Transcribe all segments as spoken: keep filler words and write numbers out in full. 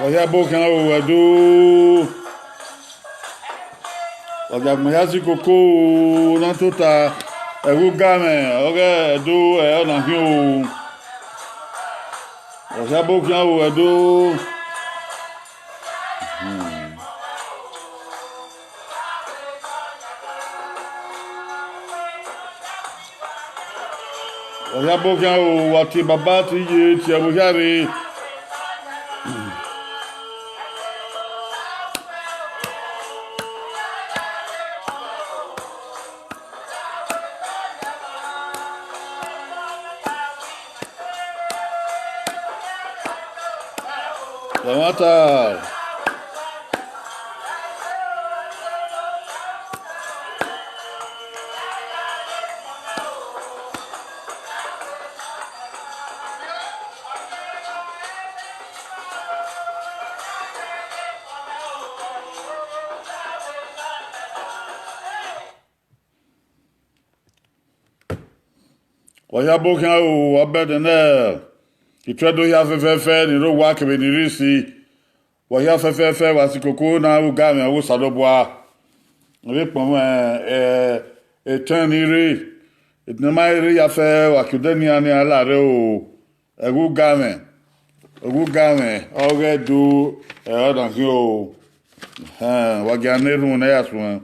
Wa hia bo khian o, Ẹdo. Wa gia agbọn hia si koko na tota, ẹghẹ ugamwẹ ọghe Ẹdo, ẹ, ọna khian o. Wa hia bo khian o, Ẹdo. Wa hia bo khian o, wa tie baba, tie iye, tie ẹvbo hia rre. Ẹmwata. Wa hia bo khian o, wa bẹdẹ nẹ, ituẹdo hia fẹfẹfẹ ni rre owa kevbe ni rre isi. Wa hia fẹfẹfẹ, wa si koko na ru ugamwẹ ọghe Osanobua. Vbe kpọnmwẹ, ẹ, etẹn ni rre, ne ma rre ya fẹ, wa ke odẹ nian nian la rre o. Ẹghẹ ugamwẹ, ẹghẹ ugamwẹ, ọghe Ẹdo, ẹ, ọna khian o. Ẹhẹn, wa gia na erhunmwu ne ya suẹn.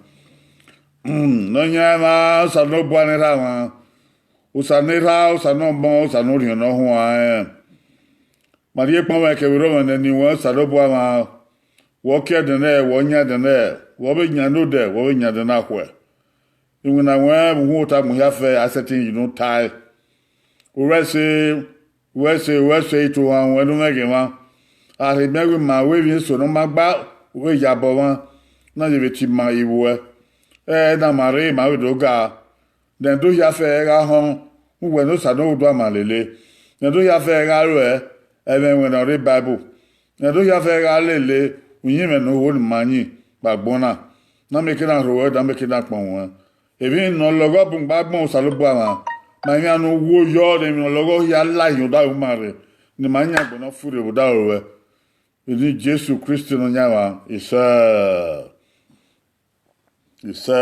Nọyaẹnmwa, Osanobua ne erha mwa. Osa ne erha, Osa ne ọmọ, Osa ne Orhiọn Ne Ọ Huanrẹn. Ma rhie kpọnmwẹ kevbe erọmwẹ ne eni wẹn, Osanobua mwa. Wẹ ọ kie ẹdẹnẹrẹ, wẹ ọ yan ẹdẹnẹrẹ, wẹ ọ vbe yan ne odẹ, wẹ ọ vbe yan ẹdẹnẹrẹ akhuẹ. Iwinna wẹn vbe uhunmwu otagbọn hia fẹ, a sẹtin ye unu tae. Uwẹ ẹse, uwẹ ẹse, uwẹ ẹse, itohan ruẹn ne u mwẹ ghe mwa. A rhe miẹn wẹ ima wẹ emwi eso ne ọ ma gba, u vbe yabọ mwa, na ye vbe tie ima ivbuẹ. Ẹ na ma rre, ima vbe do ga. Ne Ẹdo hia fẹ gha họn, uwẹ ne Osa ne Oghugua ma lele. Ne Ẹdo hia fẹ gha ruẹ, ẹmwẹ ẹwẹn ne ọ rre Baibol. Ne Ẹdo hia fẹ gha lele uyinmwẹ ne ohu ne ima yin vbe agbọn na. Ne a mieke na rho ruẹ, ne a mieke na kpọnmwẹ ruẹ. Emwi ne ọ lọghọ bun gba agbọn Osanobua mwa, ma emwian ne u wo yọ, ne emwi ne ọ lọghọ hia la hin odaro ma rre, ne ima yan agbọn ne ọ furre vbe odaro ruẹ. Vbe eni Jesu Kristi Nọyaẹnmwa, isẹ. Isẹ.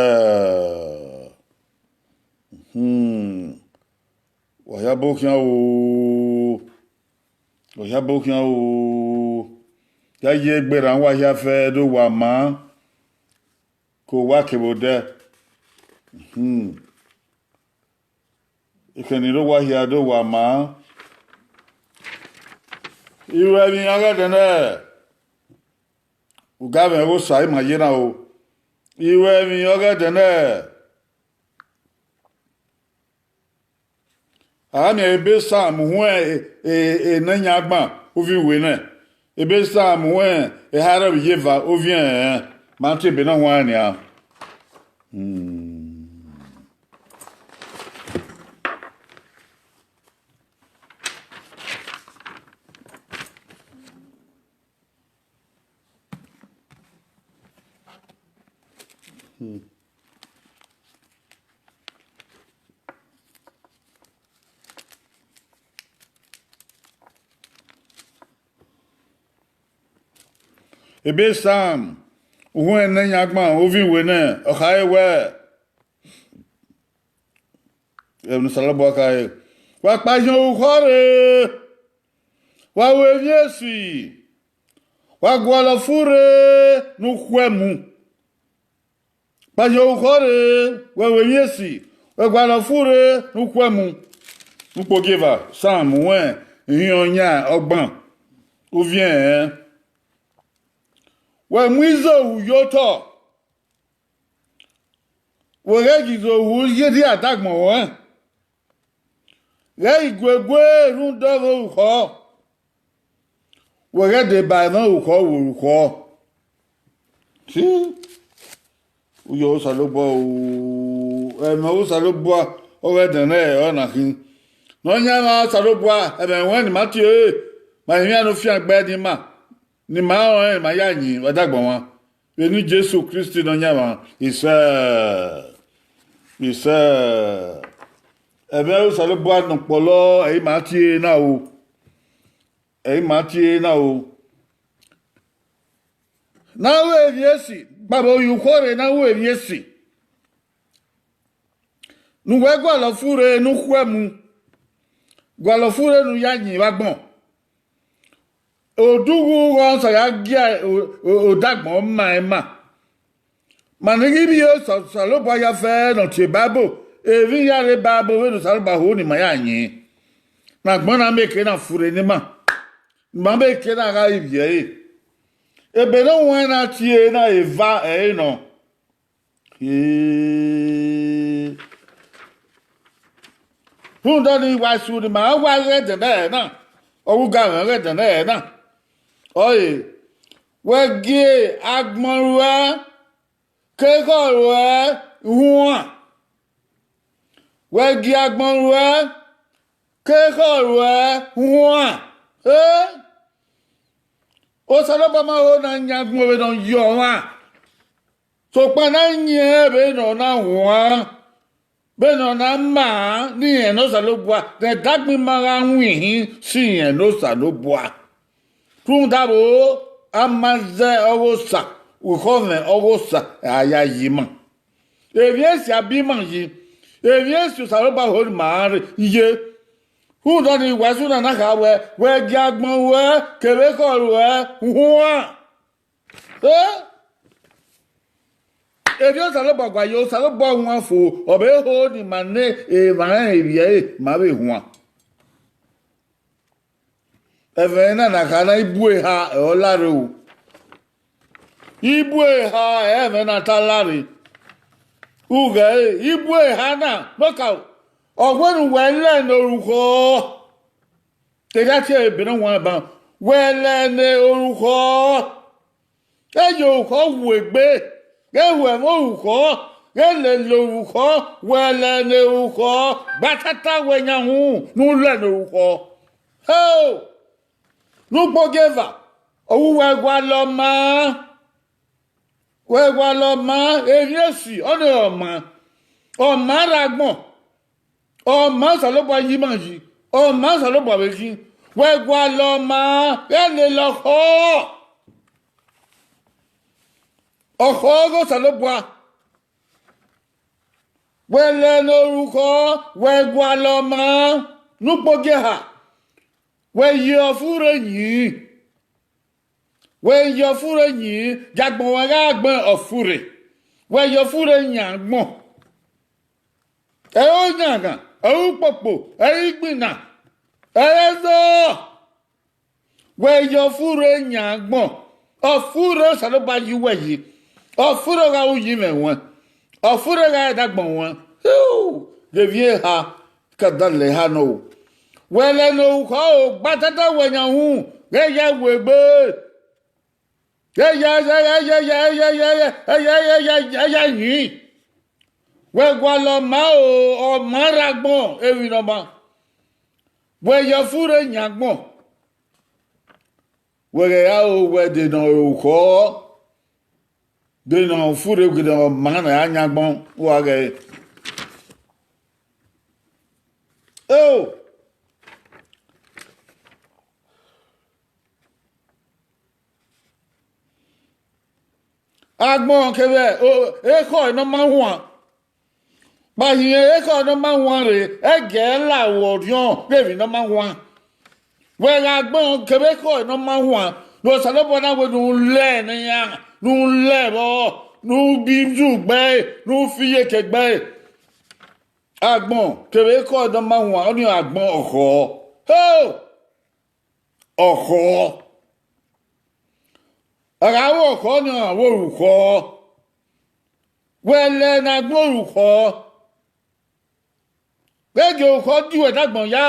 Hmm. Wa hia bo khian o. Wa hia bo khian o. Ya ye egbe rran uwa hia fẹ do wa maa, ke owa kevbe odẹ. Hmm. Ekhẹ ni rre owa hia do wa maa. Iruẹmwi ọghe ẹdẹnẹrẹ, ugamwẹ ọghe Osa ima ye na o. Iruẹmwi ọghe ẹdẹnẹrẹ, a gha miẹn ebe Sam uhuẹn, e, e, enẹyan agban, uviẹn uwẹ nẹ. Ebe Sam uhuẹn eha ẹrẹvbo iyeva, uviẹn ẹnrẹn. Ma tie ebe na huanrẹn nian. Hmm. Hmm. Ebe Sam uhuẹn enẹyan agban, uviẹn uwẹ nẹ, ọ khare wẹẹ, ẹmwẹ ne Osanobua khare, wa kpa ahiọn orukhọ rre, wa ru emwi esi, wa gualọ furre ne ukhuẹmu. Kpa ahiọn orukhọ rre, wẹ ru emwi esi, wẹ gualọ furre ne ukhuẹmu. Ukpogieva, Sam uhuẹn ihiọn yan ọgban, uviẹn ẹnrẹn. Wẹ mu izohu ye otọ, wẹ ghẹ gie izohu ye rrie adagbọn ruẹn. Ghẹ iguegue rhunmwuda ọvbokhan orukhọ, wẹ ghẹ deba ẹmwẹ orukhọ vbe orukhọ. Si, u yọ Osanobua o, ẹmwẹ Osanobua ọghe ẹdẹnẹrẹ ọna khin. Nọyaẹnmwa Osanobua, ẹmwẹ ruẹn ne ima tie ẹre, ma emwian ne u fiangbe ne ima, ne ima rẹn ọnrẹn, ma ya yin vbe adagbọn mwa. Vbe eni Jesu Kristi Nọyaẹnmwa, isẹ, isẹ. Ẹmwẹ Osanobua ne ọ kpọlọ, ẹre ima tie na o. Ẹre ima tie na o. Ne a ru emwi esi, kpao vbe oya ukhuo rre ne a ru emwi esi. Ne uwẹ gualọ furre ne u khuẹ mu, gualọ furre ne u ya yin vbe agbọn. Odughu ghe ọsa ya gie o-, o-, odagbọn ma ima. Ma ne I ghi miẹn Osa-, Osanobua ya fẹ ne ọ tie Baibol, emwi hia rre Baibol vbene Osanobua ho ne ima ya yin. Ne agbọn na mieke na furre ne ima, ne ima mieke na gha ivbi ẹre. Ebe ne ọ huẹn na tie na eva ẹre nọ. Ee. Rhunmwuda ọnii, wa su ne ima wa ghe ẹdẹ nẹ na, ọ wu ga mwẹ ghe ẹdẹ nẹ na. Ọre, wẹ gie agbọn ruẹ ke ekhọe ruẹ huan. Wẹ gie agbọn ruẹ ke ekhọe ruẹ huan. Ee. Osanobua ma ho ne a yan agbọn vbene ọ ye ọmwa. Sokpan ne a yin vbene ọ na huan, vbene ọ na ma ne irẹn ne Osanobua, ne ẹdagbọn ima gha winhin si irẹn ne Osanobua. Rhunmwuda vbo, a ma zẹ ọghe Osa, ukhọmwẹ ọghe Osa a ya yi ima. Emwi esi a biẹ ima yi, emwi esi Osanobua ho ne ima rre ye. Rhunmwuda ọnii, wẹ su na na kha wẹ, wẹ gie agbọn ruẹ kevbe ekhọe ruẹ huan. Eh? Erriọ Osanobua guan ye, Osanobua huan fo, ọ vbe ho ne ima ne emwa rẹn ivbi ẹre ma vbe huan. Ẹmwẹ na na kha na, ibu eha ọre ọ la rre o. Ibu eha ẹmwẹ na ta la rre. Ughẹ ẹre, ibu eha na, nọka, ọ wẹ ne uwẹ lẹ ne orukhọ. Erha tie ebe ne ọ wan ban, wẹ lẹ ne orukhọ. Ghẹ ye orukhọ wu egbe, ghẹ hu ẹmwẹ orukhọ, ghẹ lele orukhọ, wẹ lẹ ne orukhọ, gba tata wẹ yan hu ne u lẹ ne orukhọ. Heo! Ne ugbo gie eva, ọ wu wẹ gualọ maa. Wẹ gualọ maa, emwi esi, ọnii ọre ọ maa. Ọ maa rre agbọn. Ọ maa Osanobua yi ima yi. Ọ maa Osanobua vbe khin. Wẹ gualọ maa, ghẹ lele ọkhọ. Ọkhọ ọghe Osanobua. Wẹ lẹ ne orukhọ, wẹ gualọ maa, ne ugbo gie eha. Wẹ ye ọfurre yin. Wẹ ye ọfurre yin, ya agbọn ruẹ gha gbẹn ọfurre. Wẹ ye ọfurre yan agbọn. Ẹ i re oyanghan, ẹ i re ukpokpo, ẹ i re igbinna, ẹ i re ẹzọ. Wẹ ye ọfurre yan agbọn. Ọfurre Osanobua yi uwẹ yi. Ọfurre gha ru uyinmwẹ ruẹn. Ọfurre gha re ẹdagbọn ruẹn. Hiu, ghe emwi eha, ka da lẹ eha nọ o. Wẹ lẹ ne orukhọ ro, gba tata wẹ yan hu, ghẹ ya wu egbe. Ghẹ ya, ghẹ ya, ghẹ ya, ghẹ ya, ghẹ ya, ghẹ ya, ghẹ ya, ghẹ ya, ghẹ ya yin. Wẹ gualọ maa o, ọ maa rre agbọn, emwi ne ọ maa. Wẹ ye ọfurre yan agbọn. Wẹ ghẹ ra ro wẹ de ne ọ ru khọ, de ne ọ furre, de ne ọ maa ne a yan agbọn, uwa ghẹ re. Eo! Agbọn kevbe o-, ekhọe ne ọ ma huan. Kpahiẹn ekhọe ne ọ ma huan rre, ẹgẹ la vbe orhiọn vbe emwi ne ọ ma huan. Wẹ gha gbẹn kevbe ekhọe ne ọ ma huan, ne Osanobua na wẹ ne u lẹ ne iran, ne u lẹ vbọ, ne u bi yu gbe ẹre, ne u fi iyeke gbe ẹre. Agbọn kevbe ekhọe ne ọ ma huan, ọnii agbọn ọkhọ. Ho! Ọkhọ. A gha ru ọkhọ, ọnii ọre orukhọ. Wẹ lẹ ne agbọn orukhọ. Ghẹ gie orukhọ die uwẹ dagbọn ya,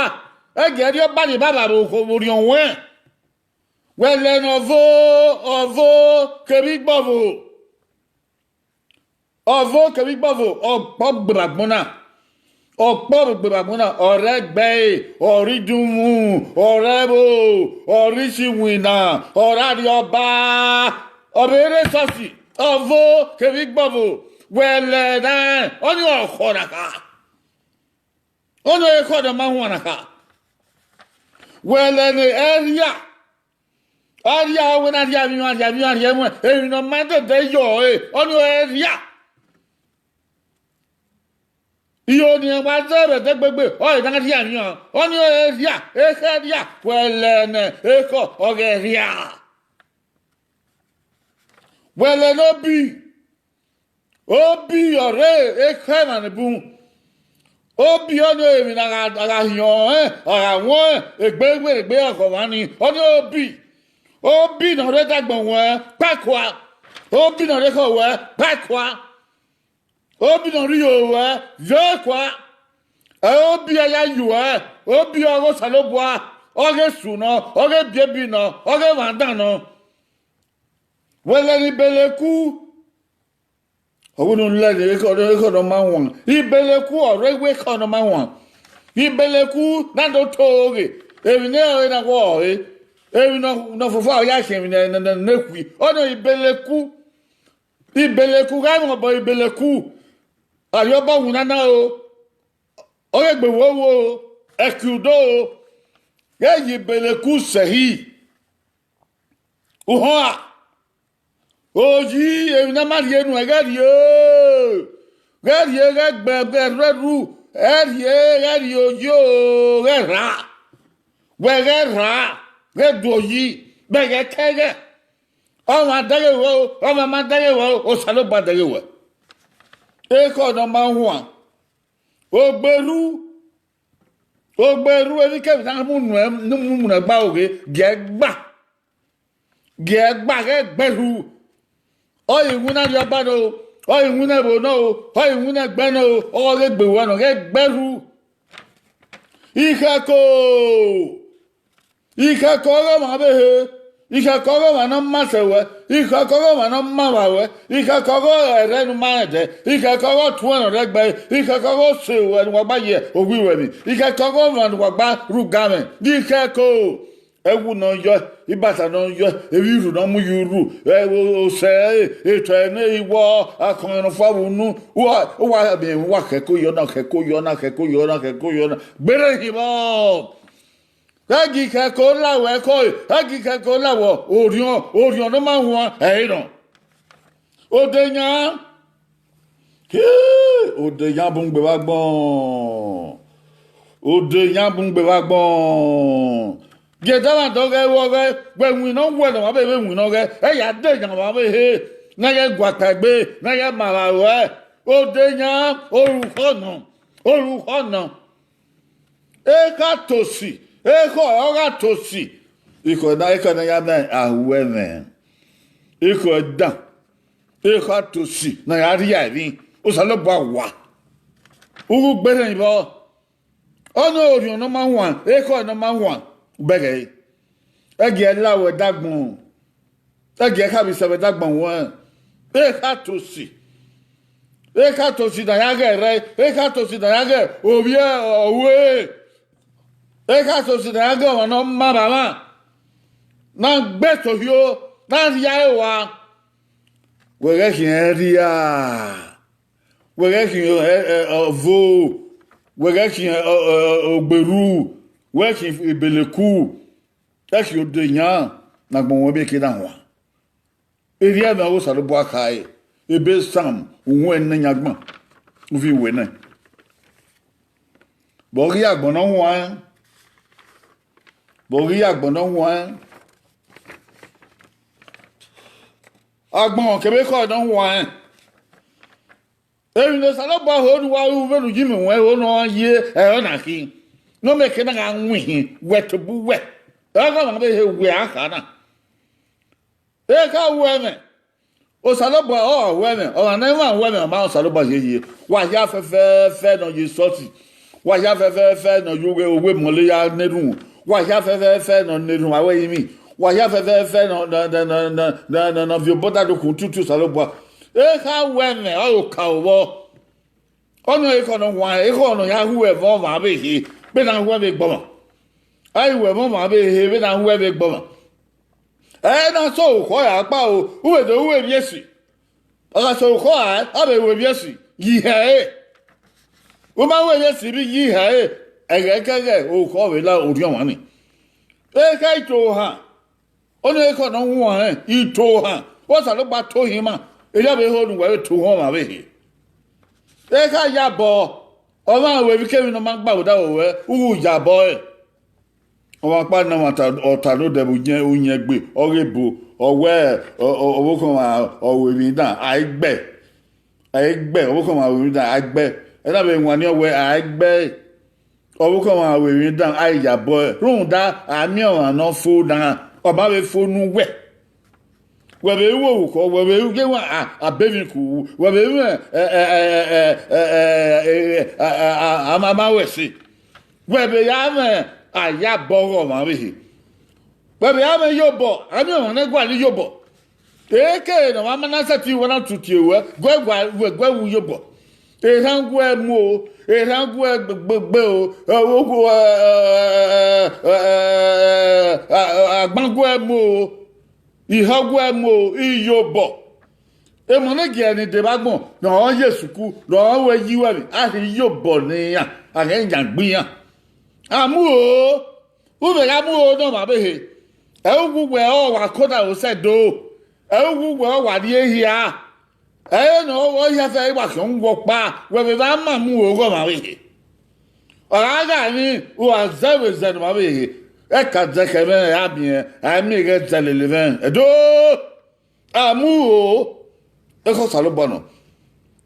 ghẹ gie ẹrriọ ba rhie evbavba vbe orhiọn ruẹn. Wẹ lẹ ne ọvo, ọvo kevbe igbọvo. Ọvo kevbe igbọvo, ọkpọ gbe vbe agbọn na. Ọkpọ vbe gbe vbe agbọn na, ọ rre ẹgbẹe, ọ rre idunmwu, ọ rre ẹvbo, ọ rre isiwinna, ọ rre arriọba, ọ vbe rre esọsi, ọvo kevbe igbọvo, wẹ lẹ na, ọnii ọkhọ na kha. Ọnii ekhọe ne ọ ma huan na kha. Wẹ lẹ ne ẹrhia, A rhia, wẹ na rhia emwi, a rhia emwi, a rhia emwi, emwi ne ọ ma dẹdẹ yọ ẹre, ọnii ọre rhia. Iro ne iran wa zẹ vbe ẹdẹgbegbe, ọre na rhia emwi, ọnii ọre rhia, ekhọe rhia, wẹ lẹ ne ekhọe ọghe rhia. Wẹ lẹ ne obi, obi ọre ekhọe emwa ni bun. Obi ọnii emwi ne a gha, a gha hiọn ọnrẹn, a gha wọn egbe, egbe ọghọmwa ni, ọnii obi. Obi ne ọ rre dagbọn wẹ, kpae kua. Obi ne ọ rre ekhọe wẹ, kpae kua. Obi ne ọ rre iro wẹ, viọ kua. Ẹ, obi a ya yu ẹ, obi ọghe Osanobua, ọghe esu nọ, ọghe ebiebi nọ, ọghe emwa dan nọ. Wẹ lẹ ne Ibeleku, ọ wẹ ne u lẹ ne ekhọe, ekhọe ne ọ ma wan. Ibeleku ọre wẹ ekhọe ne ọ ma wan. Ibeleku na do to ghe, emwi ne ọ re na wọ ọre, emwi ne ọ, ne ọ fofo a ya khian emwi ne, ne, ne, ne khui. Ọnii Ibeleku, Ibeleku gha mwẹ obọ Ibeleku, Arriọba winna na o, ọ ghe gbe wo wo, ẹki udo o, ghẹ ye Ibeleku sẹhi. Uhọnra, oyi emwi ne a ma rhie nuẹn, ghẹ rhie, ghẹ rhie, ghẹ gbe, ghẹ rre ru, ghẹ rhie, ghẹ rhie oyi o, ghẹ rra. Wẹ ghẹ rra, ghẹ do oyi, vbe ghẹ kẹghẹ. Ọmwa dẹghe wẹ o, ọmwa ma dẹghe wẹ o, Osanobua dẹghe wẹ. Ekhọe ne ọ ma huan. Ogberhu, ogberhu, emwikemwi ne a mu nuẹn, ne u mu nuẹn gba oghe, gie ẹe gba. Gie ẹe gba, ghẹ gberhu. Ọ i winna Arriọba nọ o, ọ i winna ẹvbo nọ o, ọ i winna ẹgbẹe nọ o, ọ ghe gbe ruẹ nọ, ghẹ gberhu. Ikhẹko, ikhẹko ọghe ọmwa ọvbehe, ikhẹko ọghe ọmwa ne ọ ma sẹ ruẹ, ikhẹko ọghe ọmwa ne ọ ma vba ruẹ, ikhẹko ọghe ẹrrẹ ne u ma rẹn ẹdẹ, ikhẹko ọghe ọtuẹn ne ọ rre ẹgbẹe, ikhẹko ọghe ose ruẹ ne uwa gba ye ovbi ruẹ emwi, ikhẹko ọghe ọmwa ne uwa gba rre ugamwẹ, ikhẹko. Ẹwu ne ọ yọ, ibata ne ọ yọ, evbi irhu ne ọ mu ye urhu, ẹ, o-, osẹ ẹre, etọ ẹre ne iwọ, akọnmwẹ ne ọ fua vbe unu, uwa, uwa miẹn emwi, uwa khẹko yọ na, khẹko yọ na, khẹko yọ na, khẹko yọ na. Gberra hin vbọ. Ghẹ gie ikhẹko la wẹ ẹko, ghẹ gie ikhẹko la wẹ orhiọn, orhiọn ne ọ ma huan, ẹ i re nọ. Odeyan, hii, odeyan bun gbe vbe agbọn. Odeyan bun gbe vbe agbọn. Gie ẹdẹ mwa dọghe vbe ọghẹ, wẹ winna wẹ ne ọmwa vbe vbe winna ọghẹ, ẹ ya deyan ọmwa vbe he, ne a ghẹ guakpa egbe, ne a ghẹ ma vba ruẹ. Odeyan, orukhọ nọ, orukhọ nọ. Ekha tosi, ekhọe ọ gha tosi. Ekhọe na, ekhọe na ya mẹ ahu ẹmwẹ. Ekhọe dan, ekha tosi ne a ya rhia emwi, Osanobua wa. Ughugberra hin vbọ. Ọnii orhiọn ne ọ ma huan, ekhọe ne ọ ma huan, u bẹghe ẹre. Ẹ gie ẹe la wẹ dagbọn, ẹ gie ẹe kha vbe sẹ vbe dagbọn ruẹn. Ekha tosi, ekha tosi ne a ya ghẹ rre, ekha tosi ne a ya ghẹ ovbi ọvbehe, ekha tosi ne a ya ghẹ ọmwa ne ọ ma vba mwa, ne a gbe ẹto hio, ne a rhia ẹre ua. Wẹ ghẹ khian rhia, wẹ ghẹ khian, ẹ, ẹ, ọvo, wẹ ghẹ khian, ọ, ọ, ọ, ogberhu, wẹ khian ibeleku, ẹ khian odeyan ne agbọn ruẹn miẹn eke na huan. Erriọ ẹmwẹ ọghe Osanobua khare, ebe Psalm uhunmwu ẹne yan agbọn, u fi wẹ nẹ. Vbe ọ ghi ya agbọn ne ọ huanrẹn, vbe ọ ghi ya agbọn ne ọ huanrẹn, agbọn kevbe ekhọe ne ọ huanrẹn. Emwi ne Osanobua ho ne uwa ru vbene uyinmwẹ ruẹn ho ne ọ ye ẹre na khin, ne ọ miẹn eke na gha winhin wẹ tobọ uwẹ, ọghe ọmwa vbe he wẹ a kha na. Ekha ru ẹmwẹ, Osanobua ọ ru ẹmwẹ, ọmwa ne ima ru ẹmwẹ, ọ ma rẹn Osanobua hiehie. Wa hia fẹfẹfẹ ne ọ ye esọsi, wa hia fẹfẹfẹ ne ọ ye uwu emọlọ ya na erhunmwu, wa hia fẹfẹfẹ ne ọ na erhunmwu avbe ẹrinmwi, wa hia fẹfẹfẹ ne ọ, ne, ne ọ viọ obọ da do khun tutu Osanobua. Ekha ru ẹmwẹ ọre okaro vbọ. Ọnii ọre ekhọe ne ọ huanrẹn, ekhọe ne ọ ya ru ẹmwẹ ọmwa vbe ehe vbene a ru ẹmwẹ egbe ọmwa. A i ru ẹmwẹ ọmwa vbe ehe vbene a ru ẹmwẹ egbe ọmwa. Ẹ na sẹ orukhọ ra kpa o, u vbe do ru emwi esi. Ọ gha sẹ orukhọ ra, a vbe ru emwi esi, yi hẹ ẹre. U ma ru emwi esi vbe yi hẹ ẹre, ẹghẹikẹghẹ orukhọ vbe la orhiọn ọmwa ni. Ekhọe i to ohan. Ọnii ekhọe ne ọ huanrẹn, itohan, Osanobua tohan ima, erriọ vbe ho ne uwẹ vbe tohan ọmwa vbe ehe. Ekha ya bọ, ọmwa ru emwi kemwi ne ọ ma gba vbe odaro ruẹ, u ghi ya bọ ẹre. Ọmwa ọkpa ne ọmwa ta, ọ ta ne odẹ vbe uyẹn, uyẹn egbe, ọ ghe ebo, ọ wẹ, ọ, ọ, ọvbokhan ọmwa, ọ ru emwi na, a i gbe, a i gbe, ọvbokhan ọmwa ru emwi na, a i gbe, ẹ na vbe wanniẹn wẹ a i gbe, ọvbokhan ọmwa ru emwi na, a i ya bọ ẹre, rhunmwuda a miẹn ọmwa ne ọ fo na, ọ ma vbe fo ne uwẹ. Wẹ vbe ru orukhọ, wẹ vbe ru ye a, abemwi ku, wẹ vbe ru, ẹ, ẹ, ẹ, ẹ, ẹ, ẹ, ẹ, ẹ, a, a, a, a ma, ma ru ẹse. Wẹ vbe ya mwẹ a ya bọ ọghọ ọmwa vbe ehe. Wẹ vbe ya mwẹ iyobọ, a miẹn ọmwa ne gualọ iyobọ. Ekere ne ọmwa ma na sẹtin wẹ na tutie ruẹ, guẹ, guẹ, wẹ guẹ wu iyobọ. Erhan guẹ mu o, erhan guẹ gbegbe o, ẹ, o, o, ẹ, ẹ, ẹ, ẹ, ẹ, ẹ, agban guẹ mu o, ihọ guẹ mu o, iyobọ. Emọ ne gie ne deba agbọn, ne ọ ye sukuru, ne ọ wẹ yi uwẹ vbe, a rhie iyobọ ne iran, a ghẹ yan gbe iran. A mu o, u vbe gha mu o ne ọmwa vbe ehe. Ẹ i wu wẹ ọ wa kona ro sẹ do, ẹ i wu wẹ ọ wa rrie hia. Ẹ i re ne ọ, ọ hia fẹ, I wa khian uwu ọkpa, wẹ vbe vbe a ma mu o ghe ọmwa vbe ehe. Ọ gha gha emwi, u gha zẹ vbe zẹ ne ọmwa vbe ehe. Ẹ ka zẹ khẹ mwẹ, a miẹn, a miẹn ghẹ zẹ lele mwẹ. Ẹdo, a mu o, ekhọe Osanobua nọ.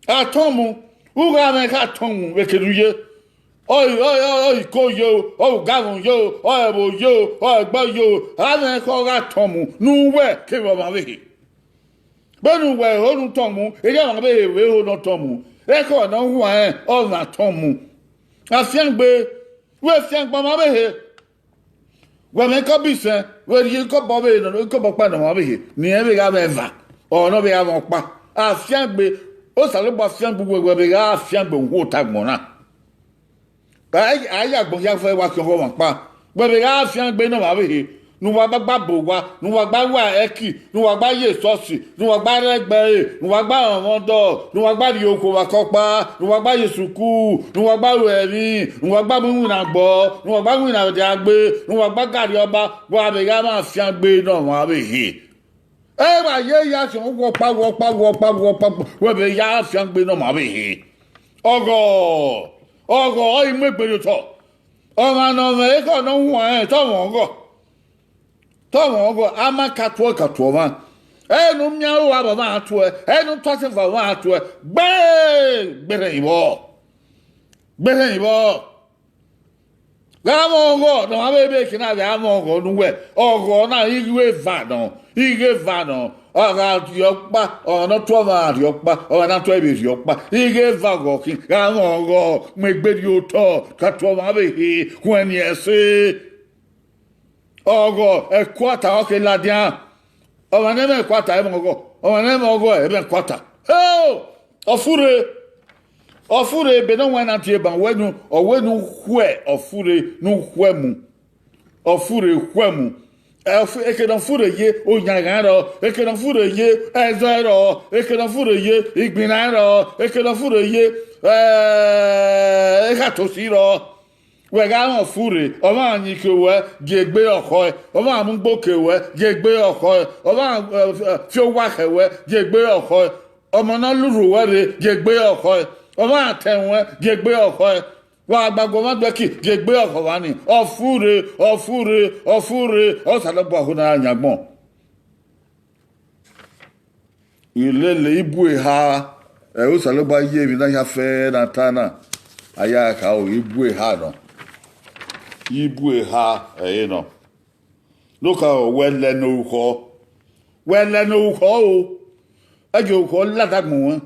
A tọn mu, u gha mwẹ kha tọn mu vbe kere u ye. Ọ, ọ, ọ, ọ iko ye o, ọ ugamwẹ ye o, ọ ẹvbo ye o, ọ ẹgbẹe ye o, a mwẹ ekhọe ọ gha tọn mu ne uwẹ kevbe ọmwa vbe ehe. Vbene uwẹ ho ne u tọn mu, erriọ ọmwa vbe ehe vbe ho ne ọ tọn mu. Ekhọe ne ọ huanrẹn, ọ na tọn mu. A fiangbe, wẹ fiangbe ọmwa vbe ehe. Wẹ mwẹ ikọbọ isẹn, wẹ rhie ikọbọ vbe, ikọbọ ọkpa ne ọmwa vbe ehe, ne irẹn vbe gha mwẹ eva, ọ ne ọ vbe gha mwẹ ọkpa. A fiangbe, Osanobua fiangbe uwẹ, wẹ vbe gha fiangbe uhunmwu otọ agbọn na. A ya agbọn hia fẹ wa khian ọghọ ọmwa ọkpa. Wẹ vbe gha fiangbe ne ọmwa vbe ehe, ne uwa gba gba bọ owa, ne uwa gba wa ẹki, ne uwa gba ye esọsi, ne uwa gba rre ẹgbẹe, ne uwa gba rọnmwẹ ọdọ, ne uwa gba rhie okhuo vbe akọkpa, ne uwa gba ye sukuru, ne uwa gba ru ẹmwẹ, ne uwa gba mu iwinna agbọ, ne uwa gba winna vbe dia gbe, ne uwa gba ga rrie ọba, wa vbe gha ma fiangbe ne ọmwa vbe ehe. Ẹ wa ye ya khian wọkpa, wọkpa, wọkpa, wọkpa, wẹ vbe ya fiangbe ne ọmwa vbe ehe. Ọghọ, ọghọ ọre I mu egbe rhie otọ. Ọmwa ne ọ mwẹ ekhọe ne ọ huanrẹn, te ọ mwẹ ọghọ. Te ọ mwẹ ọghọ, a ma ka tuẹ, ka tuẹ ọmwa. Ẹ ne u miẹn aro vbe ọmwa tuẹ, ẹ ne u tuẹ asẹn vbe ọmwa tuẹ, gbe, gberhẹn vbọ. Gberhẹn vbọ. Gha mwẹ ọghọ ne ọmwa vbe ebe ekiẹ na vbe a mwẹ ọghọ ne uwẹ, ọghọ na ighe eva nọ, ighe eva nọ, ọ gha rrie ọkpa, ọmwa ne ọ tuẹ ọmwa rrie ọkpa, ọmwa ne a tuẹ vbe rrie ọkpa, ighe eva ọghọ khin, gha mwẹ ọghọ, mu egbe rhie otọ, ka tuẹ ọmwa vbe ehe, huẹn eni ẹse. Ọghọ, ẹkuata ọ ke ladian. Ọmwa ne ẹ i mwẹ ẹkuata, ẹ i mwẹ ọghọ. Ọmwa ne ẹ i mwẹ ọghọ, ẹ i mwẹ ẹkuata. Heo! Ọ furre. Ọ furre, ebe ne ọ wẹn na tie ban wẹ nu, ọ wẹ ne u khuẹ ọ furre, ne u khuẹ mu. Ọ furre khuẹ mu. Ẹ, ọ fu-, eke ne ọ furre ye, oyanghan rrọọ. Eke ne ọ furre ye, ẹzẹ rrọọ. Eke ne ọ furre ye, igbinna rrọọ. Eke ne ọ furre ye, ẹ, ekhatosi rrọọ. Wẹ gha rẹn ọfurre, ọmwa yin ke ruẹ, gie egbe ọkhọe, ọmwa mu ugbo ke ruẹ, gie egbe ọkhọe, ọmwa, ẹ, ẹ, fi owa khẹ ruẹ, gie egbe ọkhọe, ọmọ ne ọ lurhu ruẹ rre, gie egbe ọkhọe, ọmwa tẹn ruẹ, gie egbe ọkhọe, wa gba gu ọmwa gbe ẹki, gie egbe ọkhọe ọmwa ni, ọfurre, ọfurre, ọfurre, Osanobua ho ne a ra yan agbọn. Ilele ibu eha, ẹ, Osanobua ye emwi na hia fẹ na ta na, a ya kharo ibu eha nọ. Ibu eha ẹre nọ. Ne ọ kharo, wẹ lẹ ne orukhọ, wẹ lẹ ne orukhọ o, ẹ gie orukhọ ladagbọn ruẹ,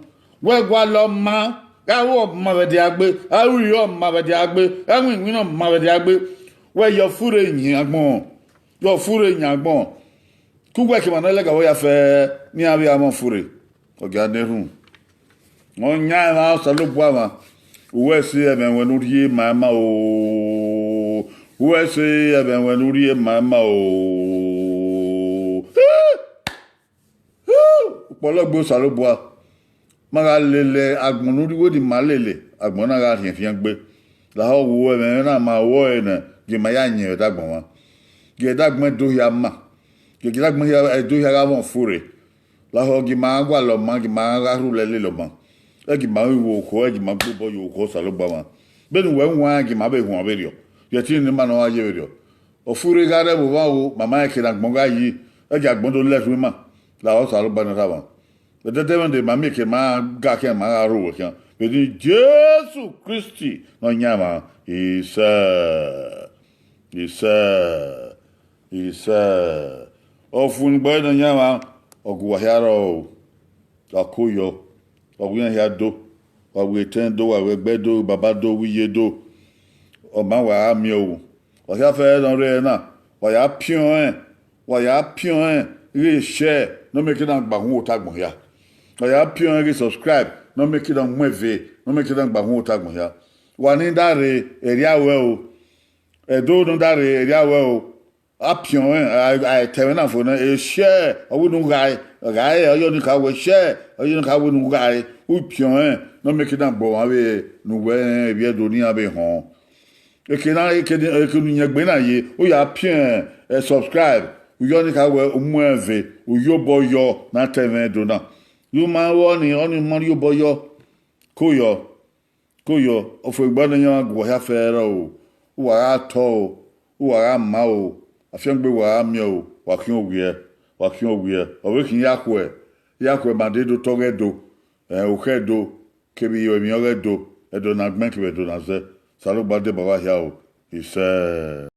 wẹ gualọ ma, gha ru ọma vbe ẹdẹ agbe, gha ru iro ọma vbe ẹdẹ agbe, gha ru iwinna ọma vbe ẹdẹ agbe, wẹ ye ọfurre yan agbọn, ye ọfurre yan agbọn. Ke uwẹ ke emwa ne ọ lẹga vbe ya fẹ ne iran vbe a mwẹ ọfurre, ọ gia na erhunmwu. Ọ yan emwa Osanobua mwa, uwẹ sẹ ẹmwẹ ruẹ ne u rhie ma ima o. Uwẹ sẹ ẹmwẹ ruẹ ne u rhie ma ima o. Ukpọlọ gbe Osanobua. Ma gha lele agbọn ne u rhie, wẹ ne ima lele agbọn na gha rhiẹnrhiẹn gbe. Lahọ wo ẹmwẹ na ma ru ẹre nẹ, gie ma ya yẹn ẹdagbọn mwa. Gie ẹdagbọn do hia ma. Giẹgiẹ agbọn hia, Ẹdo hia gha vọn fure. Lahọ gie ima gualọ ọma, gie ima gha rhulẹ lele ọma. Ẹ gie ima ru iwo okhuo, ẹ gie ima gbe obọ ye okhuo Osanobua mwa. Vbene uwẹ wan, ẹ gie ima vbe huan vberriọ. Ye ẹtin ne ima nọ gha ye vberriọ. Ọ fure gha rre vbe ovba o, ma ma rẹn eke ne agbọn gha yi, ẹ gie agbọn do lẹ ẹre ima. Lahọ Osanobua ne ọ rha mwa. Ẹdẹdẹmwẹdẹ ma miẹn eke ma ga khian, ma gha rre owẹ khian. Vbe eni Jesu Kristi Nọyaẹnmwa, isẹ, isẹ, isẹ. Ọfumwegbe Nọyaẹnmwa, ọ gu uwa hia rrọọ o. Wa ko yọ, wa gu iran hia do, wa gu etẹn do, wa gu ẹgbẹ do, baba do, wa iye do. Ọ ma wa gha miẹn o. Wa hia fẹẹrẹ ne ọ rre ẹre na, wa ya piọn ẹn, wa ya piọn ẹn ghe share ne ọ miẹn eke na gba uhunmwu otọ agbọn hia. Wa ya piọn ẹn ghe subscribe ne ọ miẹn eke na mu ẹve, ne ọ miẹn eke na gba uhunmwu otọ agbọn hia. Wa ni da rre, ẹria ruẹ o. Ẹdo ne ọ da rre, ẹria ruẹ o. A piọn ẹn, a, a ta ẹmwẹ na fo nẹ, e share, ọ wẹ ne u ghae, ghae, ọ yọ ni ka wẹ share, ọ yọ ni ka wẹ ne u ghae, u piọn ẹn, ne ọ miẹn eke na gbe ọmwa vbe ne uwẹ rẹn, ivbi Ẹdo ne iran vbe họn. Eke na, eke ni, eke ne u yẹn egbe na ye, u ya piọn ẹn, subscribe, u yọ ni ka wẹ u mu ẹn ve, u ye obọ yọ ne a ta ẹmwẹ Ẹdo na. U ma ru ọnii, ọnii u ma rhie obọ yọ, ko yọ. Ko yọ, ọfumwegbe Nọyaẹnmwa gu uwa hia fẹẹrẹ o, uwa gha tọ o, uwa gha ma o, afiangbe uwa gha miẹn o, wa khian owiẹ, wa khian owiẹ, ọ vbe khian ya khuẹ, ya khuẹ ma de do tọ ọghe Ẹdo, okhuo Ẹdo, kevbe emwi ọghe Ẹdo, Ẹdo ne a gbẹn kevbe Ẹdo ne a zẹ, Osanobua deba uwa hia o, isẹ.